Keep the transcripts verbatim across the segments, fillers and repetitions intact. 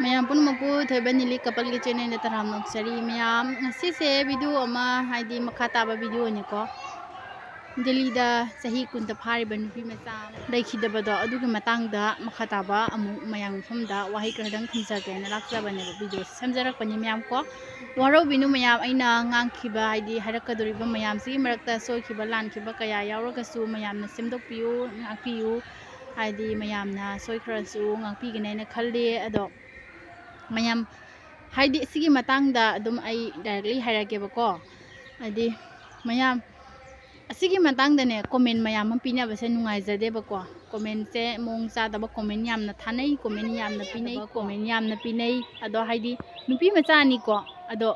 ꯃꯌꯥꯝ ꯄꯨꯝꯅꯃꯛꯄꯨ ꯊꯣꯏꯕ ꯅꯤꯂꯤ ꯀꯄꯜꯒꯤ ꯆꯦꯅꯦꯜꯗ ꯇꯔꯥꯝꯅ ꯑꯣꯛꯆꯔꯤ꯫ ꯃꯌꯥꯝ, ꯉꯁꯤꯁꯦ ꯚꯤꯗꯤꯑꯣ ꯑꯃ, ꯍꯥꯏꯗꯤ ꯃꯈꯥ ꯇꯥꯕ ꯚꯤꯗꯤꯑꯣꯅꯤꯀꯣ꯫ ꯗꯦꯜꯂꯤꯗ ꯆꯍꯤ ꯀꯨꯟꯗ ꯐꯥꯔꯤꯕ ꯅꯨꯄꯤ ꯃꯆꯥ ꯑꯃ ꯂꯩꯈꯤꯗꯕꯗꯣ, ꯑꯗꯨꯒꯤ ꯃꯇꯥꯡꯗ ꯃꯈꯥ ꯇꯥꯕ ꯑꯃꯨꯛ ꯃꯌꯥꯝ ꯃꯐꯝꯗ ꯋꯥꯍꯩ ꯈꯔꯗꯪ ꯊꯝꯖꯒꯦꯅ ꯂꯥꯛꯆꯕꯅꯦꯕ, ꯚꯤꯗꯤꯑꯣ ꯁꯦꯝꯖꯔꯛꯄꯅꯤ ꯃꯌꯥꯝ ꯀꯣ꯫ ꯋꯥꯔꯧꯕꯤꯅꯨ ꯃꯌꯥꯝ, ꯑꯩꯅ ꯉꯥꯡꯈꯤꯕ, ꯍꯥꯏꯗꯤ ꯍꯥꯏꯔꯛꯀꯗꯧꯔꯤꯕ ꯃꯌꯥꯝꯁꯤꯒꯤ ꯃꯔꯛꯇ ꯁꯣꯏꯈꯤꯕ ꯂꯥꯟꯈꯤꯕ ꯀꯌꯥ ꯌꯥꯎꯔꯒꯁꯨ ꯃꯌꯥꯝꯅ ꯁꯦꯝꯗꯣꯛꯄꯤꯌꯨ, ꯉꯥꯛꯄꯤꯌꯨ꯫ ꯍꯥꯏꯗꯤ ꯃꯌꯥꯝꯅ ꯁꯣꯏꯈ꯭ꯔꯁꯨ ꯉꯥꯛꯄꯤꯒꯅꯤ ꯍꯥꯏꯅ ꯈꯜꯂꯤ꯫ ꯑꯗꯣ ꯃꯌꯥꯝ, ꯍꯥꯏꯗꯤ ꯁꯤꯒꯤ ꯃꯇꯥꯡꯗ ꯑꯗꯨꯝ ꯑꯩ directly ꯍꯥꯏꯔꯛꯀꯦꯕꯀꯣ꯫ ꯍꯥꯏꯗꯤ ꯃꯌꯥꯝ, ꯑꯁꯤꯒꯤ ꯃꯇꯥꯡꯗꯅꯦ comment ꯃꯌꯥꯝ ꯑꯃ ꯄꯤꯅꯕꯁꯦ ꯅꯨꯡꯉꯥꯏꯖꯗꯦꯕꯀꯣ꯫ Commentꯁꯦ ꯃꯑꯣꯡ ꯆꯥꯗꯕ comment ꯌꯥꯝꯅ ꯊꯥꯅꯩ, comment ꯌꯥꯝꯅ ꯄꯤꯅꯩ, comment ꯌꯥꯝꯅ ꯄꯤꯅꯩ꯫ ꯑꯗꯣ ꯍꯥꯏꯗꯤ ꯅꯨꯄꯤ ꯃꯆꯥꯅꯤꯀꯣ, ꯑꯗꯣ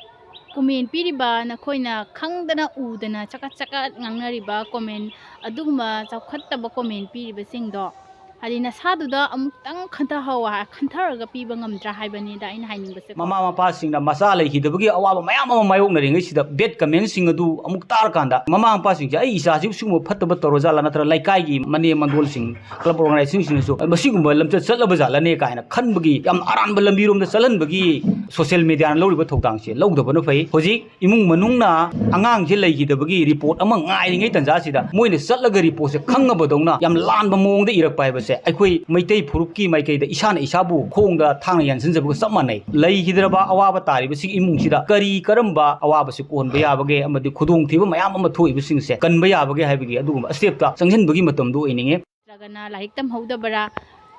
comment ꯄꯤꯔꯤꯕ ꯅꯈꯣꯏꯅ ꯈꯪꯗꯅ ꯎꯗꯅ ꯆꯀꯠ ꯆꯀꯠ ꯉꯥꯡꯅꯔꯤꯕ comment, ꯑꯗꯨꯒꯨꯝꯕ ꯆꯥꯎꯈꯠꯇꯕ comment ꯄꯤꯔꯤꯕꯁꯤꯡꯗꯣ, ꯍꯥꯏꯗꯤ ꯅꯁꯥꯗꯨꯗ ꯑꯃꯨꯛꯇꯪ ꯈꯟꯊꯍꯧ ꯍꯥꯏ, ꯈꯟꯊꯔꯒ ꯄꯤꯕ ꯉꯝꯗ꯭ꯔꯥ ꯍꯥꯏꯕꯅꯤꯗ ꯑꯩꯅ ꯍꯥꯏꯅꯤꯡꯕꯁꯦ꯫ ꯃꯃꯥ ꯃꯄꯥꯁꯤꯡꯅ ꯃꯆꯥ ꯂꯩꯈꯤꯗꯕꯒꯤ ꯑꯋꯥꯕ ꯃꯌꯥꯝ ꯑꯃ ꯃꯥꯌꯣꯛꯅꯔꯤꯉꯩꯁꯤꯗ bad commentꯁꯤꯡ ꯑꯗꯨ ꯑꯃꯨꯛ ꯇꯥꯔꯀꯥꯟꯗ, ꯃꯃꯥ ꯃꯄꯥꯁꯤꯡꯁꯦ, "ꯑꯩ ꯏꯆꯥꯁꯤꯕꯨ ꯁꯤꯒꯨꯝꯕ ꯐꯠꯇꯕ ꯇꯧꯔꯖꯥꯠꯂꯥ?" ꯅꯠꯇ꯭ꯔꯒ ꯂꯩꯀꯥꯏꯒꯤ ꯃꯅꯦꯝ ꯃꯗꯣꯜꯁꯤꯡ, club organizationꯁꯤꯡꯅꯁꯨ ꯃꯁꯤꯒꯨꯝꯕ ꯂꯝꯆꯠ ꯆꯠꯂꯕ ꯖꯥꯠꯂꯅꯦ ꯀꯥꯏꯅ ꯈꯟꯕꯒꯤ, ꯌꯥꯝ ꯑꯔꯥꯟꯕ ꯂꯝꯕꯤꯔꯣꯝꯗ ꯆꯠꯍꯟꯕꯒꯤ social mediaꯅ ꯂꯧꯔꯤꯕ ꯊꯧꯗꯥꯡꯁꯦ ꯂꯧꯗꯕꯅ ꯐꯩ꯫ ꯍꯧꯖꯤꯛ ꯏꯃꯨꯡ ꯃꯅꯨꯡꯅ ꯑꯉꯥꯡꯁꯦ ꯂꯩꯈꯤꯗꯕꯒꯤ report ꯑꯃ ꯉꯥꯏꯔꯤꯉꯩ ꯇꯟꯖꯥꯁꯤꯗ ꯃꯣꯏꯅ ꯆꯠꯂꯒ reportꯁꯦ ꯈꯪꯉꯕꯗꯧꯅ ꯌꯥꯝ ꯂꯥꯟꯕ ꯃꯑꯣꯡꯗ ꯏꯔꯛꯄ ꯍꯥꯏꯕꯁꯦ, ꯑꯩꯈꯣꯏ ꯃꯩꯇꯩ ꯐꯨꯔꯨꯞꯀꯤ ꯃꯥꯏꯀꯩꯗ ꯏꯁꯥꯅ ꯏꯁꯥꯕꯨ ꯈꯣꯡꯗ ꯊꯥꯡꯅ ꯌꯥꯟꯁꯤꯟꯖꯕꯒ ꯆꯞ ꯃꯥꯟꯅꯩ꯫ ꯂꯩꯈꯤꯗ꯭ꯔꯕ ꯑꯋꯥꯕ ꯇꯥꯔꯤꯕꯁꯤꯒꯤ ꯏꯃꯨꯡꯁꯤꯗ ꯀꯔꯤ ꯀꯔꯝꯕ ꯑꯋꯥꯕꯁꯤ ꯀꯣꯟꯕ ꯌꯥꯕꯒꯦ ꯑꯃꯗꯤ ꯈꯨꯗꯣꯡꯊꯤꯕ ꯃꯌꯥꯝ ꯑꯃ ꯊꯣꯛꯏꯕꯁꯤꯡꯁꯦ ꯀꯟꯕ ꯌꯥꯕꯒꯦ ꯍꯥꯏꯕꯒꯤ ꯑꯗꯨꯒꯨꯝꯕ stepꯇ ꯆꯪꯁꯤꯟꯕꯒꯤ ꯃꯇꯝꯗꯨ ꯑꯣꯏꯅꯤꯡꯉꯦ꯫ ꯅꯠꯇ꯭ꯔꯒꯅ ꯂꯥꯏꯔꯤꯛ ꯇꯝꯍꯧꯗꯕꯔꯥ?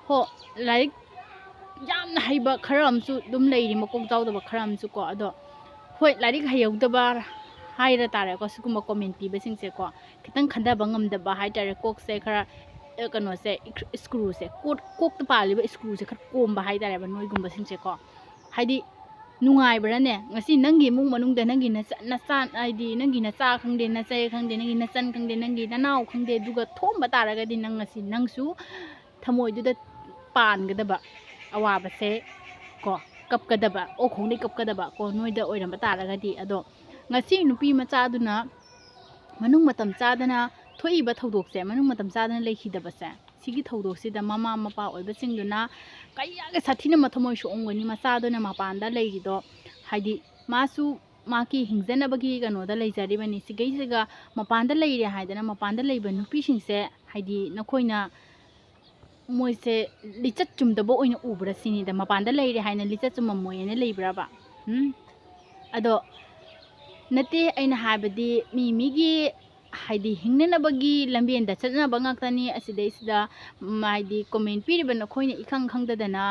ꯍꯣ, ꯂꯥꯏꯔꯤꯛ ꯌꯥꯝꯅ ꯍꯩꯕ ꯈꯔ ꯑꯃꯁꯨ ꯑꯗꯨꯝ ꯂꯩꯔꯤ, ꯃꯀꯣꯛ ꯆꯥꯎꯗꯕ ꯈꯔ ꯑꯃꯁꯨ ꯀꯣ꯫ ꯑꯗꯣ ꯍꯣꯏ, ꯂꯥꯏꯔꯤꯛ ꯍꯩꯍꯧꯗꯕ ꯍꯥꯏꯔ ꯇꯥꯔꯦꯀꯣ, ꯁꯤꯒꯨꯝꯕ comment ꯄꯤꯕꯁꯤꯡꯁꯦꯀꯣ, ꯈꯤꯇꯪ ꯈꯟꯊꯕ ꯉꯝꯗꯕ ꯍꯥꯏ ꯇꯥꯔꯦ, ꯀꯣꯛꯁꯦ ꯈꯔ, ꯑ, ꯀꯩꯅꯣꯁꯦ, ꯏꯛ-, screwꯁꯦ, ꯀꯣꯛ-, ꯀꯣꯛꯇ ꯄꯥꯜꯂꯤꯕ screwꯁꯦ ꯈꯔ ꯀꯣꯝꯕ ꯍꯥꯏ ꯇꯥꯔꯦꯕ, ꯅꯣꯏꯒꯨꯝꯕꯁꯤꯡꯁꯦꯀꯣ꯫ ꯍꯥꯏꯗꯤ ꯅꯨꯡꯉꯥꯏꯕ꯭ꯔꯥꯅꯦ? ꯉꯁꯤ ꯅꯪꯒꯤ ꯏꯃꯨꯡ ꯃꯅꯨꯡꯗ ꯅꯪꯒꯤ ꯅꯆ-, ꯅꯆꯥ, ꯍꯥꯏꯗꯤ ꯅꯪꯒꯤ ꯅꯆꯥ ꯈꯪꯗꯦ, ꯅꯆꯦ ꯈꯪꯗꯦ, ꯅꯪꯒꯤ ꯅꯆꯟ ꯈꯪꯗꯦ, ꯅꯪꯒꯤ ꯅꯅꯥꯎ ꯈꯪꯗꯦ, ꯑꯗꯨꯒ ꯊꯣꯝꯕ ꯇꯥꯔꯒꯗꯤ ꯅꯪ ꯉꯁꯤ ꯅꯪꯁꯨ ꯊꯃꯣꯏꯗꯨꯗ ꯄꯥꯟꯒꯗꯕ ꯑꯋꯥꯕꯁꯦ ꯀꯣ, ꯀꯞꯀꯗꯕ, ꯑꯣꯛ ꯈꯣꯡꯗꯩ ꯀꯞꯀꯗꯕ ꯀꯣ, ꯅꯣꯏꯗ ꯑꯣꯏꯔꯝꯕ ꯇꯥꯔꯒꯗꯤ꯫ ꯑꯗꯣ ꯉꯁꯤ ꯅꯨꯄꯤ ꯃꯆꯥꯗꯨꯅ ꯃꯅꯨꯡ ꯃꯇꯝ ꯆꯥꯗꯅ ꯊꯣꯛꯏꯕ ꯊꯧꯗꯣꯛꯁꯦ, ꯃꯅꯨꯡ ꯃꯇꯝ ꯆꯥꯗꯅ ꯂꯩꯈꯤꯗꯕꯁꯦ, ꯁꯤꯒꯤ ꯊꯧꯗꯣꯛꯁꯤꯗ ꯃꯃꯥ ꯃꯄꯥ ꯑꯣꯏꯕꯁꯤꯡꯗꯨꯅ ꯀꯌꯥꯒ ꯁꯥꯊꯤꯅ ꯃꯊꯃꯣꯏ ꯁꯣꯛꯑꯝꯒꯅꯤ꯫ ꯃꯆꯥꯗꯨꯅ ꯃꯄꯥꯟꯗ ꯂꯩꯔꯤꯗꯣ, ꯍꯥꯏꯗꯤ ꯃꯥꯁꯨ ꯃꯥꯒꯤ ꯍꯤꯡꯖꯅꯕꯒꯤ ꯀꯩꯅꯣꯗ ꯂꯩꯖꯔꯤꯕꯅꯤ꯫ ꯁꯤꯒꯩꯁꯤꯒ ꯃꯄꯥꯟꯗ ꯂꯩꯔꯦ ꯍꯥꯏꯗꯅ ꯃꯄꯥꯟꯗ ꯂꯩꯕ ꯅꯨꯄꯤꯁꯤꯡꯁꯦ, ꯍꯥꯏꯗꯤ ꯅꯈꯣꯏꯅ ꯃꯣꯏꯁꯦ ꯂꯤꯆꯠ ꯆꯨꯝꯗꯕ ꯑꯣꯏꯅ ꯎꯕ꯭ꯔꯥ ꯁꯤꯅꯤꯗ꯫ ꯃꯄꯥꯟꯗ ꯂꯩꯔꯦ ꯍꯥꯏꯅ ꯂꯤꯆꯠ ꯆꯨꯝꯃꯝꯃꯣꯏꯅ ꯂꯩꯕ꯭ꯔꯕ? ꯎꯝ? ꯑꯗꯣ ꯅꯠꯇꯦ, ꯑꯩꯅ ꯍꯥꯏꯕꯗꯤ ꯃꯤ ꯃꯤꯒꯤ, ꯍꯥꯏꯗꯤ ꯍꯤꯡꯅꯅꯕꯒꯤ ꯂꯝꯕꯦꯟꯗ ꯆꯠꯅꯕ ꯉꯥꯛꯇꯅꯤ꯫ ꯑꯁꯤꯗꯩꯁꯤꯗ, ꯎꯝ, ꯍꯥꯏꯗꯤ comment ꯄꯤꯔꯤꯕ ꯅꯈꯣꯏꯅ ꯏꯈꯪ ꯈꯪꯗꯗꯅ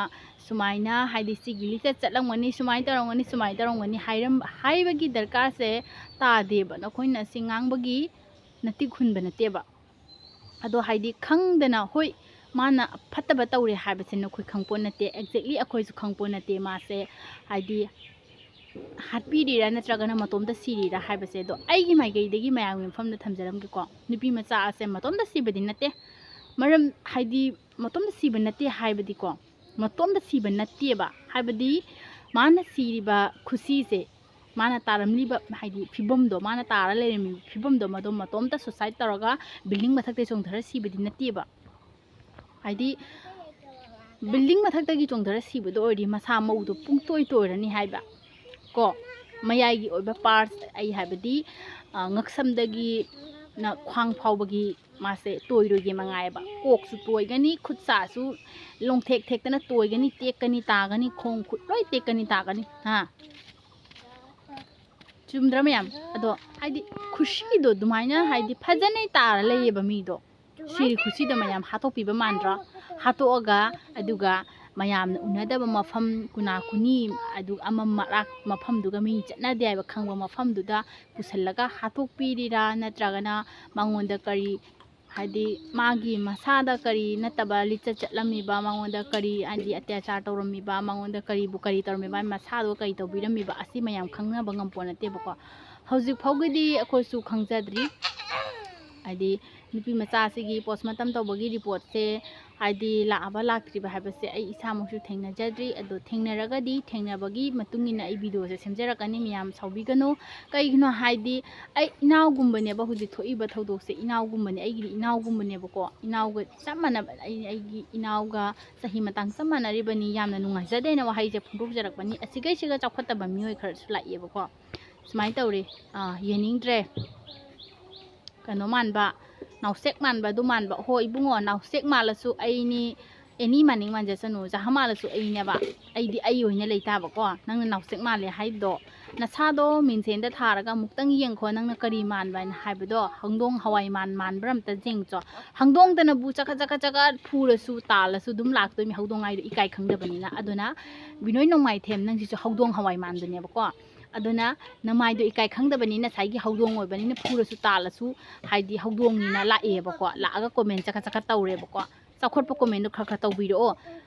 ꯁꯨꯃꯥꯏꯅ, ꯍꯥꯏꯗꯤ ꯁꯤꯒꯤ ꯂꯤꯆꯠ ꯆꯠꯂꯝꯒꯅꯤ, ꯁꯨꯃꯥꯏꯅ ꯇꯧꯔꯝꯒꯅꯤ, ꯁꯨꯃꯥꯏꯅ ꯇꯧꯔꯝꯒꯅꯤ ꯍꯥꯏꯔꯝ-, ꯍꯥꯏꯕꯒꯤ ꯗꯔꯀꯥꯔꯁꯦ ꯇꯥꯗꯦꯕ꯫ ꯅꯈꯣꯏꯅ ꯑꯁꯤ ꯉꯥꯡꯕꯒꯤ ꯅꯇꯤꯛ ꯍꯨꯟꯕ ꯅꯠꯇꯦꯕ꯫ ꯑꯗꯣ ꯍꯥꯏꯗꯤ ꯈꯪꯗꯅ, ꯍꯣꯏ, ꯃꯥꯅ ꯐꯠꯇꯕ ꯇꯧꯔꯦ ꯍꯥꯏꯕꯁꯦ ꯅꯈꯣꯏ ꯈꯪꯄꯣꯠ ꯅꯠꯇꯦ, exactly ꯑꯩꯈꯣꯏꯁꯨ ꯈꯪꯄꯣꯠ ꯅꯠꯇꯦ꯫ ꯃꯥꯁꯦ ꯍꯥꯏꯗꯤ ꯍꯥꯠꯄꯤꯔꯤꯔꯥ ꯅꯠꯇ꯭ꯔꯒꯅ ꯃꯇꯣꯝꯇ ꯁꯤꯔꯤꯔꯥ ꯍꯥꯏꯕꯁꯦ꯫ ꯑꯗꯣ ꯑꯩꯒꯤ ꯃꯥꯏꯀꯩꯗꯒꯤ ꯃꯌꯥꯝꯒꯤ ꯃꯐꯝꯗ ꯊꯝꯖꯔꯝꯒꯦꯀꯣ, ꯅꯨꯄꯤ ꯃꯆꯥ ꯑꯁꯦ ꯃꯇꯣꯝꯇ ꯁꯤꯕꯗꯤ ꯅꯠꯇꯦ꯫ ꯃꯔꯝ ꯍꯥꯏꯗꯤ ꯃꯇꯣꯝꯇ ꯁꯤꯕ ꯅꯠꯇꯦ ꯍꯥꯏꯕꯗꯤꯀꯣ, ꯃꯇꯣꯝꯇ ꯁꯤꯕ ꯅꯠꯇꯦꯕ꯫ ꯍꯥꯏꯕꯗꯤ ꯃꯥꯅ ꯁꯤꯔꯤꯕ ꯈꯨꯁꯤꯁꯦ, ꯃꯥꯅ ꯇꯥꯔꯝꯂꯤꯕ ꯍꯥꯏꯗꯤ ꯐꯤꯕꯝꯗꯣ, ꯃꯥꯅ ꯇꯥꯔ ꯂꯩꯔꯝꯃꯤꯕ ꯐꯤꯕꯝꯗꯣ, ꯃꯗꯣ ꯃꯇꯣꯝꯇ suicide ꯇꯧꯔꯒ building ꯃꯊꯛꯇꯩ ꯆꯣꯡꯊꯔ ꯁꯤꯕꯗꯤ ꯅꯠꯇꯦꯕ꯫ ꯍꯥꯏꯗꯤ building ꯃꯊꯛꯇꯒꯤ ꯆꯣꯡꯊꯔ ꯁꯤꯕꯗꯣ ꯑꯣꯏꯔꯗꯤ ꯃꯁꯥ ꯃꯎꯗꯣ ꯄꯨꯡꯇꯣꯏ ꯇꯣꯏꯔꯅꯤ ꯍꯥꯏꯕ ꯀꯣ꯫ ꯃꯌꯥꯏꯒꯤ ꯑꯣꯏꯕ parts, ꯑꯩ ꯍꯥꯏꯕꯗꯤ, ꯑ, ꯉꯛꯁꯝꯗꯒꯤꯅ ꯈ꯭ꯋꯥꯡ ꯐꯥꯎꯕꯒꯤ ꯃꯥꯁꯦ ꯇꯣꯏꯔꯣꯏꯒꯦ ꯃꯉꯥꯏꯑꯕ꯫ ꯀꯣꯛꯁꯨ ꯇꯣꯏꯒꯅꯤ, ꯈꯨꯠ ꯁꯥꯁꯨ ꯂꯣꯡꯊꯦꯛ ꯊꯦꯛꯇꯅ ꯇꯣꯏꯒꯅꯤ, ꯇꯦꯛꯀꯅꯤ, ꯇꯥꯒꯅꯤ, ꯈꯣꯡ ꯈꯨꯠ ꯂꯣꯏ ꯇꯦꯛꯀꯅꯤ, ꯇꯥꯒꯅꯤ꯫ ꯍꯥ? ꯆꯨꯝꯗ꯭ꯔꯥ ꯃꯌꯥꯝ? ꯑꯗꯣ ꯍꯥꯏꯗꯤ ꯈꯨꯁꯤꯗꯣ ꯑꯗꯨꯃꯥꯏꯅ ꯍꯥꯏꯗꯤ ꯐꯖꯅ ꯇꯥꯔ ꯂꯩꯌꯦꯕ ꯃꯤꯗꯣ꯫ ꯁꯤꯔꯤ ꯈꯨꯁꯤꯗꯣ ꯃꯌꯥꯝ ꯍꯥꯠꯇꯣꯛꯄꯤꯕ ꯃꯥꯟꯗ꯭ꯔꯣ? ꯍꯥꯠꯇꯣꯛꯑꯒ ꯑꯗꯨꯒ ꯃꯌꯥꯝꯅ ꯎꯅꯗꯕ ꯃꯐꯝ, ꯀꯨꯅꯥ ꯀꯨꯅꯤ, ꯑꯗꯨ ꯑꯃꯝ ꯑꯔꯥꯛ ꯃꯐꯝꯗꯨꯒ ꯃꯤ ꯆꯠꯅꯗꯦ ꯍꯥꯏꯕ ꯈꯪꯕ ꯃꯐꯝꯗꯨꯗ ꯄꯨꯁꯜꯂꯒ ꯍꯥꯠꯇꯣꯛꯄꯤꯔꯤꯔꯥ, ꯅꯠꯇ꯭ꯔꯒꯅ ꯃꯉꯣꯟꯗ ꯀꯔꯤ, ꯍꯥꯏꯗꯤ ꯃꯥꯒꯤ ꯃꯁꯥꯗ ꯀꯔꯤ ꯅꯠꯇꯕ ꯂꯤꯆꯠ ꯆꯠꯂꯝꯃꯤꯕ, ꯃꯉꯣꯟꯗ ꯀꯔꯤ ꯍꯥꯏꯗꯤ ꯑꯇ꯭ꯌꯥꯆꯥꯔ ꯇꯧꯔꯝꯃꯤꯕ, ꯃꯉꯣꯟꯗ ꯀꯔꯤꯕꯨ ꯀꯔꯤ ꯇꯧꯔꯝꯃꯤꯕ, ꯃꯁꯥꯗꯣ ꯀꯔꯤ ꯇꯧꯕꯤꯔꯝꯃꯤꯕ, ꯑꯁꯤ ꯃꯌꯥꯝ ꯈꯪꯅꯕ ꯉꯝꯄꯣꯠ ꯅꯠꯇꯦꯕꯀꯣ꯫ ꯍꯧꯖꯤꯛ ꯐꯥꯎꯒꯤꯗꯤ ꯑꯩꯈꯣꯏꯁꯨ ꯈꯪꯖꯗ꯭ꯔꯤ꯫ ꯍꯥꯏꯗꯤ ꯅꯨꯄꯤ ꯃꯆꯥꯁꯤꯒꯤ postmortem ꯇꯧꯕꯒꯤ reportꯁꯦ ꯍꯥꯏꯗꯤ ꯂꯥꯛꯑꯕ ꯂꯥꯛꯇ꯭ꯔꯤꯕ ꯍꯥꯏꯕꯁꯦ ꯑꯩ ꯏꯁꯥꯃꯛꯁꯨ ꯊꯦꯡꯅꯖꯗ꯭ꯔꯤ꯫ ꯑꯗꯣ ꯊꯦꯡꯅꯔꯒꯗꯤ ꯊꯦꯡꯅꯕꯒꯤ ꯃꯇꯨꯡ ꯏꯟꯅ ꯑꯩ ꯚꯤꯗꯤꯑꯣꯁꯦ ꯁꯦꯝꯖꯔꯛꯀꯅꯤ, ꯃꯌꯥꯝ ꯁꯥꯎꯕꯤꯒꯅꯨ꯫ ꯀꯩꯒꯤꯅꯣ ꯍꯥꯏꯗꯤ ꯑꯩ ꯏꯅꯥꯎꯒꯨꯝꯕꯅꯦꯕ ꯍꯧꯖꯤꯛ ꯊꯣꯛꯏꯕ ꯊꯧꯗꯣꯛꯁꯦ, ꯏꯅꯥꯎꯒꯨꯝꯕꯅꯦ, ꯑꯩꯒꯤꯗꯤ ꯏꯅꯥꯎꯒꯨꯝꯕꯅꯦꯕꯀꯣ꯫ ꯏꯅꯥꯎꯒ ꯆꯞ ꯃꯥꯟꯅꯕ, ꯑꯩ ꯑꯩꯒꯤ ꯏꯅꯥꯎꯒ ꯆꯍꯤ ꯃꯇꯥꯡ ꯆꯞ ꯃꯥꯟꯅꯔꯤꯕꯅꯤ꯫ ꯌꯥꯝꯅ ꯅꯨꯡꯉꯥꯏꯖꯗꯦꯅ ꯋꯥꯍꯩꯁꯦ ꯐꯣꯡꯗꯣꯛꯆꯔꯛꯄꯅꯤ꯫ ꯑꯁꯤꯈꯩꯁꯤꯒ ꯆꯥꯎꯈꯠꯇꯕ ꯃꯤꯑꯣꯏ ꯈꯔꯁꯨ ꯂꯥꯛꯑꯦꯕꯀꯣ꯫ ꯁꯨꯃꯥꯏꯅ ꯇꯧꯔꯤ, ꯑꯥ, ꯌꯦꯡꯅꯤꯡꯗ꯭ꯔꯦ, ꯀꯩꯅꯣ ꯃꯥꯟꯕ, ꯅꯥꯎꯁꯦꯛ ꯃꯥꯟꯕ, ꯑꯗꯨ ꯃꯥꯟꯕ꯫ ꯍꯣ ꯏꯕꯨꯡꯉꯣ, ꯅꯥꯎꯁꯦꯛ ꯃꯥꯜꯂꯁꯨ ꯑꯩꯅꯤ, ꯑꯦꯅꯤ ꯃꯥꯟꯅꯤꯡ ꯃꯥꯟꯖꯁꯅꯨ, ꯖꯍꯥ ꯃꯥꯜꯂꯁꯨ ꯑꯩꯅꯦꯕ꯫ ꯑꯩꯗꯤ ꯑꯩ ꯑꯣꯏꯅ ꯂꯩ ꯇꯥꯕꯀꯣ꯫ ꯅꯪꯅ ꯅꯥꯎꯁꯦꯛ ꯃꯥꯜꯂꯦ ꯍꯥꯏꯗꯣ, ꯅꯁꯥꯗꯣ ꯃꯤꯡꯁꯦꯟꯗ ꯊꯥꯔꯒ ꯑꯃꯨꯛꯇꯪ ꯌꯦꯡꯈꯣ, ꯅꯪꯅ ꯀꯔꯤ ꯃꯥꯟꯕ ꯍꯥꯏꯅ ꯍꯥꯏꯕꯗꯣ꯫ ꯍꯧꯗꯣꯡ ꯍꯋꯥꯏ ꯃꯥꯟ ꯃꯥꯟꯕ꯭ꯔꯥ ꯑꯝꯇ ꯌꯦꯡꯆꯣ꯫ ꯍꯧꯗꯣꯡꯗꯅꯕꯨ ꯆꯀꯠ ꯆꯀꯠ ꯆꯀꯠ ꯐꯨꯔꯁꯨ ꯇꯥꯜꯂꯁꯨ ꯑꯗꯨꯝ ꯂꯥꯛꯇꯣꯏꯅꯤ, ꯍꯧꯗꯣꯡ ꯍꯥꯏꯗꯣ ꯏꯀꯥꯏ ꯈꯪꯗꯕꯅꯤꯅ꯫ ꯑꯗꯨꯅ ꯕꯤꯅꯣꯏ ꯅꯣꯡꯃꯥꯏꯊꯦꯝ, ꯅꯪꯁꯤꯁꯨ ꯍꯧꯗꯣꯡ ꯍꯋꯥꯏ ꯃꯥꯟꯗꯨꯅꯦꯕꯀꯣ꯫ ꯑꯗꯨꯅ ꯅꯃꯥꯏꯗꯣ ꯏꯀꯥꯏ ꯈꯪꯗꯕꯅꯤ, ꯉꯁꯥꯏꯒꯤ ꯍꯧꯗꯣꯡ ꯑꯣꯏꯕꯅꯤꯅ ꯐꯨꯔꯁꯨ ꯇꯥꯜꯂꯁꯨ, ꯍꯥꯏꯗꯤ ꯍꯧꯗꯣꯡꯅꯤꯅ ꯂꯥꯛꯑꯦꯕꯀꯣ, ꯂꯥꯛꯑꯒ ꯀꯣꯃꯦꯟ ꯆꯀꯠ ꯆꯀꯠ ꯇꯧꯔꯦꯕꯀꯣ꯫ ꯆꯥꯎꯈꯠꯄ ꯀꯣꯃꯦꯟꯗꯣ ꯈꯔ ꯈꯔ ꯇꯧꯕꯤꯔꯛꯑꯣ꯫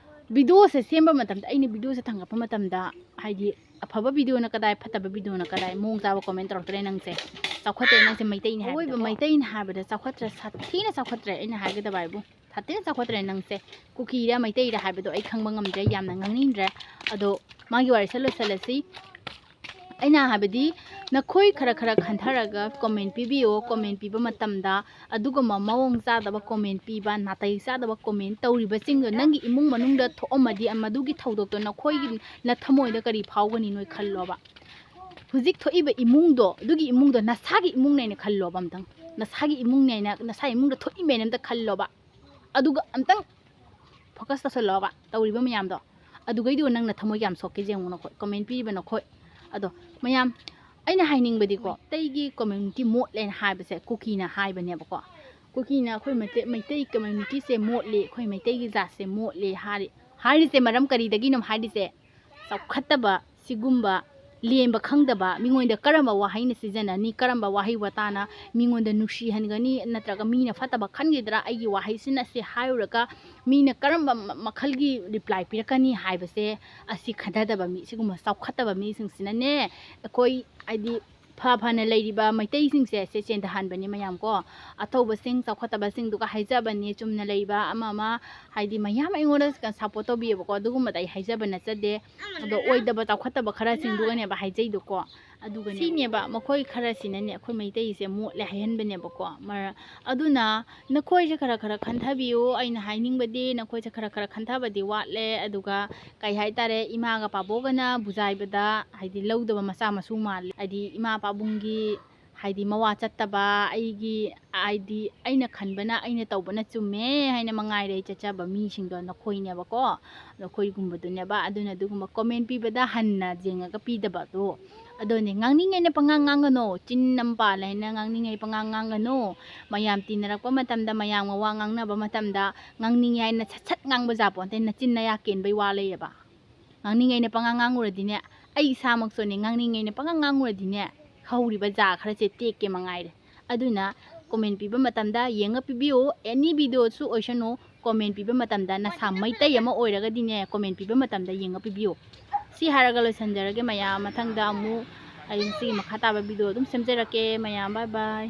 ꯚꯤꯗꯤꯑꯣꯁꯦ ꯁꯦꯝꯕ ꯃꯇꯝꯗ, ꯑꯩꯅ ꯚꯤꯗꯤꯑꯣꯁꯦ ꯊꯥꯡꯒꯠꯄ ꯃꯇꯝꯗ, ꯍꯥꯏꯗꯤ ꯑꯐꯕ ꯚꯤꯗꯤꯑꯣꯅ ꯀꯗꯥꯏ, ꯐꯠꯇꯕ ꯚꯤꯗꯤꯑꯣꯅ ꯀꯗꯥꯏ, ꯃꯑꯣꯡ ꯆꯥꯕ ꯀꯣꯃꯦꯟ ꯇꯧꯔꯛꯇ꯭ꯔꯦ ꯅꯪꯁꯦ꯫ ꯆꯥꯎꯈꯠꯇꯦ ꯅꯪꯁꯦ, ꯃꯩꯇꯩꯅꯤ ꯍꯥꯏꯕꯗꯀꯣ꯫ ꯑꯋꯣꯏꯕ ꯃꯩꯇꯩꯅꯤ ꯍꯥꯏꯕꯗ ꯆꯥꯎꯈꯠꯇ꯭ꯔꯦ, ꯁꯥꯊꯤꯅ ꯆꯥꯎꯈꯠꯇ꯭ꯔꯦ ꯑꯩꯅ ꯍꯥꯏꯒꯗꯕ ꯍꯥꯏꯕꯨ꯫ ꯁꯥꯊꯤꯅ ꯆꯥꯎꯈꯠꯇ꯭ꯔꯦ ꯅꯪꯁꯦ꯫ ꯀꯨꯀꯤꯔ ꯃꯩꯇꯩꯔ ꯍꯥꯏꯕꯗꯣ ꯑꯩ ꯈꯪꯕ ꯉꯝꯗ꯭ꯔꯦ, ꯌꯥꯝꯅ ꯉꯥꯡꯅꯤꯡꯗ꯭ꯔꯦ꯫ ꯑꯗꯣ ꯃꯥꯒꯤ ꯋꯥꯔꯤꯁꯦ ꯂꯣꯏꯁꯤꯜꯂꯁꯤ꯫ ꯑꯩꯅ ꯍꯥꯏꯕꯗꯤ ꯅꯈꯣꯏ ꯈꯔ ꯈꯔ ꯈꯟꯊꯔꯒ ꯀꯣꯃꯦꯟ ꯄꯤꯕꯤꯌꯣ꯫ ꯀꯣꯃꯦꯟ ꯄꯤꯕ ꯃꯇꯝꯗ ꯑꯗꯨꯒꯨꯝꯕ ꯃꯑꯣꯡ ꯆꯥꯗꯕ ꯀꯣꯃꯦꯟ ꯄꯤꯕ, ꯅꯥꯇꯩ ꯆꯥꯗꯕ ꯀꯣꯃꯦꯟ ꯇꯧꯔꯤꯕꯁꯤꯡꯗꯣ ꯅꯪꯒꯤ ꯏꯃꯨꯡ ꯃꯅꯨꯡꯗ ꯊꯣꯛꯑꯝꯃꯗꯤ ꯃꯗꯨꯒꯤ ꯊꯧꯗꯣꯛꯇꯣ ꯅꯈꯣꯏꯒꯤ ꯅꯊꯃꯣꯏꯗ ꯀꯔꯤ ꯐꯥꯎꯒꯅꯤ ꯅꯣꯏ ꯈꯜꯂꯣꯕ꯫ ꯍꯧꯖꯤꯛ ꯊꯣꯛꯏꯕ ꯏꯃꯨꯡꯗꯣ, ꯑꯗꯨꯒꯤ ꯏꯃꯨꯡꯗꯣ ꯅꯁꯥꯒꯤ ꯏꯃꯨꯡꯅꯦꯅ ꯈꯜꯂꯣꯕ ꯑꯝꯇꯪ꯫ ꯅꯁꯥꯒꯤ ꯏꯃꯨꯡꯅꯦꯅ, ꯅꯁꯥ ꯏꯃꯨꯡꯗ ꯊꯣꯛꯏꯃꯦꯅ ꯑꯝꯇ ꯈꯜꯂꯣꯕ꯫ ꯑꯗꯨꯒ ꯑꯝꯇꯪ ꯐꯣꯀꯁ ꯇꯧꯁꯜꯂꯣꯕ ꯇꯧꯔꯤꯕ ꯃꯌꯥꯝꯗꯣ꯫ ꯑꯗꯨꯒꯩꯗꯨꯒ ꯅꯪ ꯅꯊꯃꯣꯏ ꯀꯌꯥꯝ ꯁꯣꯛꯀꯦ ꯌꯦꯡꯉꯨ ꯅꯈꯣꯏ, ꯀꯣꯃꯦꯟ ꯄꯤꯔꯤꯕ ꯅꯈꯣꯏ꯫ ꯑꯗꯣ ꯃꯌꯥꯝ, ꯑꯩꯅ ꯍꯥꯏꯅꯤꯡꯕꯗꯤꯀꯣ, ꯃꯩꯇꯩꯒꯤ ꯀꯝꯃ꯭ꯌꯨꯅꯤꯇꯤ ꯃꯣꯠꯂꯦꯅ ꯍꯥꯏꯕꯁꯦ ꯀꯨꯀꯤꯅ ꯍꯥꯏꯕꯅꯦꯕꯀꯣ꯫ ꯀꯨꯀꯤꯅ ꯑꯩꯈꯣꯏ ꯃꯩꯇꯩ, ꯃꯩꯇꯩ ꯀꯝꯃ꯭ꯌꯨꯅꯤꯇꯤꯁꯦ ꯃꯣꯠꯂꯤ, ꯑꯩꯈꯣꯏ ꯃꯩꯇꯩꯒꯤ ꯖꯥꯠꯁꯦ ꯃꯣꯠꯂꯤ ꯍꯥꯏꯔꯤ꯫ ꯍꯥꯏꯔꯤꯁꯦ ꯃꯔꯝ ꯀꯔꯤꯗꯒꯤꯅꯣ ꯍꯥꯏꯔꯤꯁꯦ? ꯆꯥꯎꯈꯠꯇꯕ ꯁꯤꯒꯨꯝꯕ ꯂꯦꯝꯕ ꯈꯪꯗꯕ, ꯃꯤꯉꯣꯟꯗ ꯀꯔꯝꯕ ꯋꯥꯍꯩꯅ ꯁꯤꯖꯤꯟꯅꯅꯤ, ꯀꯔꯝꯕ ꯋꯥꯍꯩ ꯋꯥꯇꯥꯅ ꯃꯤꯉꯣꯟꯗ ꯅꯨꯡꯁꯤꯍꯟꯒꯅꯤ, ꯅꯠꯇ꯭ꯔꯒ ꯃꯤꯅ ꯐꯠꯇꯕ ꯈꯟꯈꯤꯗ꯭ꯔꯥ ꯑꯩꯒꯤ ꯋꯥꯍꯩꯁꯤꯅ ꯁꯤ ꯍꯥꯏꯔꯨꯔꯒ ꯃꯤꯅ ꯀꯔꯝꯕ ꯃ-, ꯃꯈꯜꯒꯤ ꯔꯤꯄ꯭ꯂꯥꯏ ꯄꯤꯔꯛꯀꯅꯤ ꯍꯥꯏꯕꯁꯦ ꯑꯁꯤ ꯈꯟꯊꯗꯕ ꯃꯤ, ꯁꯤꯒꯨꯝꯕ ꯆꯥꯎꯈꯠꯇꯕ ꯃꯤꯁꯤꯡꯁꯤꯅꯅꯦ, ꯑꯩꯈꯣꯏ ꯍꯥꯏꯗꯤ ꯐ ꯐꯅ ꯂꯩꯔꯤꯕ ꯃꯩꯇꯩꯁꯤꯡꯁꯦ ꯁꯦ ꯆꯦꯟꯊꯍꯟꯕꯅꯤ ꯃꯌꯥꯝ ꯀꯣ꯫ ꯑꯊꯧꯕꯁꯤꯡ ꯆꯥꯎꯈꯠꯇꯕꯁꯤꯡꯗꯨꯒ ꯍꯥꯏꯖꯕꯅꯦ, ꯆꯨꯝꯅ ꯂꯩꯕ ꯑꯃ ꯑꯃ, ꯍꯥꯏꯗꯤ ꯃꯌꯥꯝ ꯑꯩꯉꯣꯟꯗ ꯁꯞꯄꯣꯔꯠ ꯇꯧꯕꯤꯌꯦꯕꯀꯣ, ꯑꯗꯨꯒꯨꯝꯕꯗ ꯑꯩ ꯍꯥꯏꯖꯕ ꯅꯠꯆꯗꯦ꯫ ꯑꯗꯣ ꯑꯣꯏꯗꯕ ꯆꯥꯎꯈꯠꯇꯕ ꯈꯔꯁꯤꯡꯗꯨꯒꯅꯦꯕ ꯍꯥꯏꯖꯩꯗꯣꯀꯣ꯫ ꯑꯗꯨꯒ ꯁꯤꯅꯦꯕ ꯃꯈꯣꯏ ꯈꯔꯁꯤꯅꯅꯦ ꯑꯩꯈꯣꯏ ꯃꯩꯇꯩꯁꯦ ꯃꯣꯠꯂꯦ ꯍꯥꯏꯍꯟꯕꯅꯦꯕꯀꯣ꯫ ꯃꯔ-, ꯑꯗꯨꯅ ꯅꯈꯣꯏꯁꯦ ꯈꯔ ꯈꯔ ꯈꯟꯊꯕꯤꯌꯨ꯫ ꯑꯩꯅ ꯍꯥꯏꯅꯤꯡꯕꯗꯤ ꯅꯈꯣꯏꯁꯦ ꯈꯔ ꯈꯔ ꯈꯟꯊꯕꯗꯤ ꯋꯥꯠꯂꯦ꯫ ꯑꯗꯨꯒ ꯀꯩ ꯍꯥꯏꯇꯥꯔꯦ, ꯏꯃꯥꯒ ꯄꯥꯕꯣꯒꯅ ꯕꯨꯖꯥꯏꯕꯗ ꯍꯥꯏꯗꯤ ꯂꯧꯗꯕ ꯃꯆꯥ ꯃꯁꯨ ꯃꯥꯜꯂꯦ꯫ ꯍꯥꯏꯗꯤ ꯏꯃꯥ ꯄꯥꯕꯨꯡꯒꯤ ꯍꯥꯏꯗꯤ ꯃꯋꯥ ꯆꯠꯇꯕ, ꯑꯩꯒꯤ ꯍꯥꯏꯗꯤ ꯑꯩꯅ ꯈꯟꯕꯅ, ꯑꯩꯅ ꯇꯧꯕꯅ ꯆꯨꯝꯃꯦ ꯍꯥꯏꯅ ꯃꯉꯥꯏꯔꯦ ꯆꯠꯆꯕ ꯃꯤꯁꯤꯡꯗꯣ ꯅꯈꯣꯏꯅꯦꯕꯀꯣ꯫ ꯅꯈꯣꯏꯒꯨꯝꯕꯗꯨꯅꯦꯕ꯫ ꯑꯗꯨꯅ ꯑꯗꯨꯒꯨꯝꯕ ꯀꯣꯃꯦꯟ ꯄꯤꯕꯗ ꯍꯟꯅ ꯌꯦꯡꯉꯒ ꯄꯤꯗꯕꯗꯣ꯫ ꯑꯗꯨꯅꯦ, ꯉꯥꯡꯅꯤꯡꯉꯩꯅ ꯄꯉꯥꯡ ꯉꯥꯡꯒꯅꯣ, ꯆꯤꯟ ꯑꯃ ꯄꯥꯜꯂꯦ ꯍꯥꯏꯅ ꯉꯥꯡꯅꯤꯡꯉꯩ ꯄꯉꯥꯡ ꯉꯥꯡꯒꯅꯣ꯫ ꯃꯌꯥꯝ ꯇꯤꯟꯅꯔꯛꯄ ꯃꯇꯝꯗ, ꯃꯌꯥꯝꯒ ꯋꯥ ꯉꯥꯡꯅꯕ ꯃꯇꯝꯗ ꯉꯥꯡꯅꯤꯡꯉꯦ ꯍꯥꯏꯅ ꯁꯠ ꯁꯠ ꯉꯥꯡꯕ ꯖꯥꯄꯣꯟꯇꯦ, ꯅꯆꯤꯟ ꯅꯌꯥ ꯀꯦꯟꯕꯩ ꯋꯥ ꯂꯩꯌꯦꯕ꯫ ꯉꯥꯡꯅꯤꯡꯉꯩꯅ ꯄꯉꯥꯡ ꯉꯥꯡꯉꯨꯔꯗꯤꯅꯦ, ꯑꯩ ꯏꯁꯥꯃꯛꯁꯨꯅꯦ, ꯉꯥꯡꯅꯤꯡꯉꯩꯅ ꯄꯉꯥꯡ ꯉꯥꯡꯉꯨꯔꯗꯤꯅꯦ, ꯍꯧꯔꯤꯕ ꯖꯥ ꯈꯔꯁꯦ ꯇꯦꯛꯀꯦ ꯃꯉꯥꯏꯔꯦ꯫ ꯑꯗꯨꯅ ꯀꯣꯃꯦꯟ ꯄꯤꯕ ꯃꯇꯝꯗ ꯌꯦꯡꯉ ꯄꯤꯕꯤꯌꯨ꯫ ꯑꯦꯅꯤ ꯚꯤꯗꯤꯑꯣꯁꯨ ꯑꯣꯏꯁꯅꯨ, ꯀꯣꯃꯦꯟ ꯄꯤꯕ ꯃꯇꯝꯗ ꯅꯁꯥ ꯃꯩꯇꯩ ꯑꯃ ꯑꯣꯏꯔꯒꯗꯤꯅꯦ, ꯀꯣꯃꯦꯟ ꯄꯤꯕ ꯃꯇꯝꯗ ꯌꯦꯡꯉ ꯄꯤꯕꯤꯌꯨ꯫ ꯁꯤ ꯍꯥꯏꯔꯒ ꯂꯣꯏꯁꯤꯟꯖꯔꯒꯦ ꯃꯌꯥꯝ꯫ ꯃꯊꯪꯗ ꯑꯃꯨꯛ ꯑꯩ ꯁꯤꯒꯤ ꯃꯈꯥ ꯇꯥꯕ ꯚꯤꯗꯤꯑꯣ ꯑꯗꯨꯝ ꯁꯦꯝꯖꯔꯛꯀꯦ ꯃꯌꯥꯝ꯫ ꯕꯥꯏ ꯕꯥꯏ꯫